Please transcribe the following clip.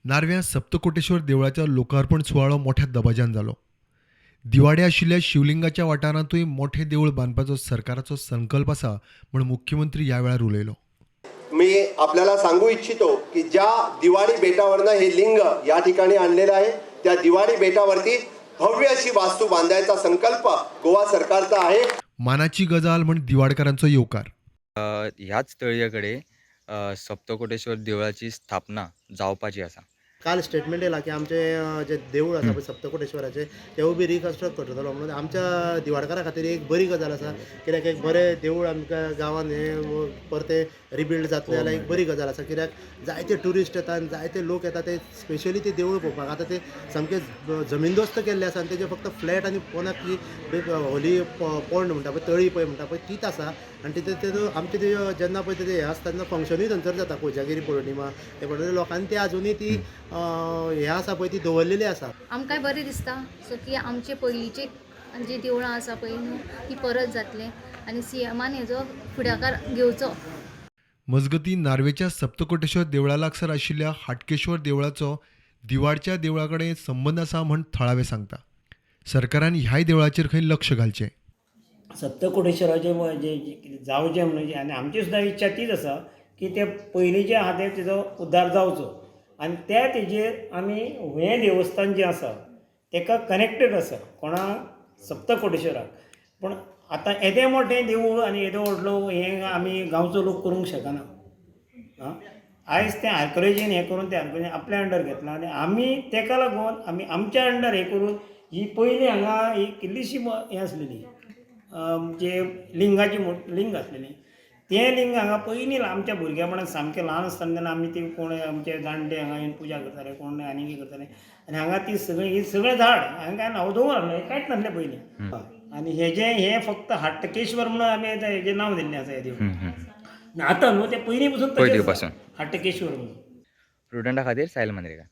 नार्व्यां सप्तकोटेश्वर देवळाचो लोकार्पण सुवाळो मोठ्या दबाज्यान जालो. दिवाडे आशिल्ल्या शिवलिंगाच्या वाठारांतूय मोठें देवूळ बांदपाचो सरकाराचो संकल्प आसा म्हूण मुख्यमंत्री ह्या वेळार उलयलो. मी आपल्याला सांगू इच्छितो की ज्या दिवाडी बेटावरनं हे लिंग या ठिकाणी आणलेलं आहे, त्या दिवाडी बेटावरती भव्य अशी वास्तू बांधायचा संकल्प गोवा सरकारचा आहे. मानाची गजाल म्हण दिवाडकारांचो येवकार. ह्याच तळये कडेन सप्तकोटेश्वर देवळाची स्थापना जावपाची आसा. काल स्टेटमेंट येयला की आमचें जें देवूळ आसा पळय सप्तकोटेश्वराचें, तेवूय बी रिकन्स्ट्रक्ट करतलो म्हणून. आमच्या दिवाडकारा खातीर एक बरी गजाल आसा, कित्याक एक बरें देवूळ आमकां गांवांत हें परतें रिबिल्ड जातलें जाल्यार एक बरी गजाल आसा, कित्याक जायते ट्युरिस्ट येता आनी जायते लोक येता ते स्पेशली ते देवूळ पळोवपाक. आतां ते सामकें जमीनदोस्त केल्लें आसा आनी तेजें फक्त फ्लॅट आनी पोनाक ती होली पोंड म्हणटा पळय, तळी पळय म्हणटा पळय, तीच आसा. आनी तितून तेजो आमचे ते जेन्ना पळय ते हें आसता तेन्ना फंक्शनूय थंयसर जाता, कोजागिरी पौर्णिमा हे म्हणटकीर लोकांनी ती आजुनूय ती हें आसा पळय ती दवरलेली आसा. आमकांय बरें दिसता सो की आमचे पयलींची जी देवळां आसा पळय न्हू, ती परत जातली आनी सीएमान हेजो फुडाकार घेवचो. मजगतीं, नार्वेच्या सप्तकोटेश्वर देवळा लागसार आशिल्ल्या हाटकेश्वर देवळाचो दिवाडच्या देवळा कडेन संबंद आसा म्हण थळावे सांगता. सरकारान ह्याय देवळाचेर खंय लक्ष घालचें. सप्तकोटेश्वराचें जें कितें जावचें म्हणून आनी आमची सुद्दां इच्छा तीच आसा की ते पयलींचे आहा ते तेजो उद्धार जावचो आनी त्या तेजेर आमी हें देवस्थान जें आसा तेका कनेक्टेड आसा कोणा सप्तकोटेश्वराक. पूण आतां येदें मोठें देवूळ आनी येदो व्हडलो हें आमी गांवचो लोक करूंक शकना. आं, आयज तें आर्कोलॉजीन हें करून तें आर्कोलॉजीन आपल्या अंडर घेतलां आनी आमी तेका लागून आमी आमच्या अंडर हें करून ही पयलीं हांगा एक इल्लीशी हें आसलेली, जे लिंगाची लिंग आसलेलें, तें लिंग हांगा पयलीं आमच्या भुरगेपणांत सामकें ल्हान आसतना तेन्ना आमी ती कोण आमचे जाणटे हांगा येवन पुजा करताले, कोण आनी कितें करताले आनी हांगा ती सगळीं ही सगळें झाड हांगा काय ना, हो दोंगर आसलो, हें कांयच नासलें पयलीं. आनी हेजें हें फक्त हाटकेश्वर म्हणून आमी हेजें नांव दिल्लें आसा हें देवूळ. आतां न्हू, तें पयलीं पसून तशें पयलीं आसा. पासून. हाटकेश्वर म्हणून. प्रुडंटा खातीर साहिल मांद्रेकार.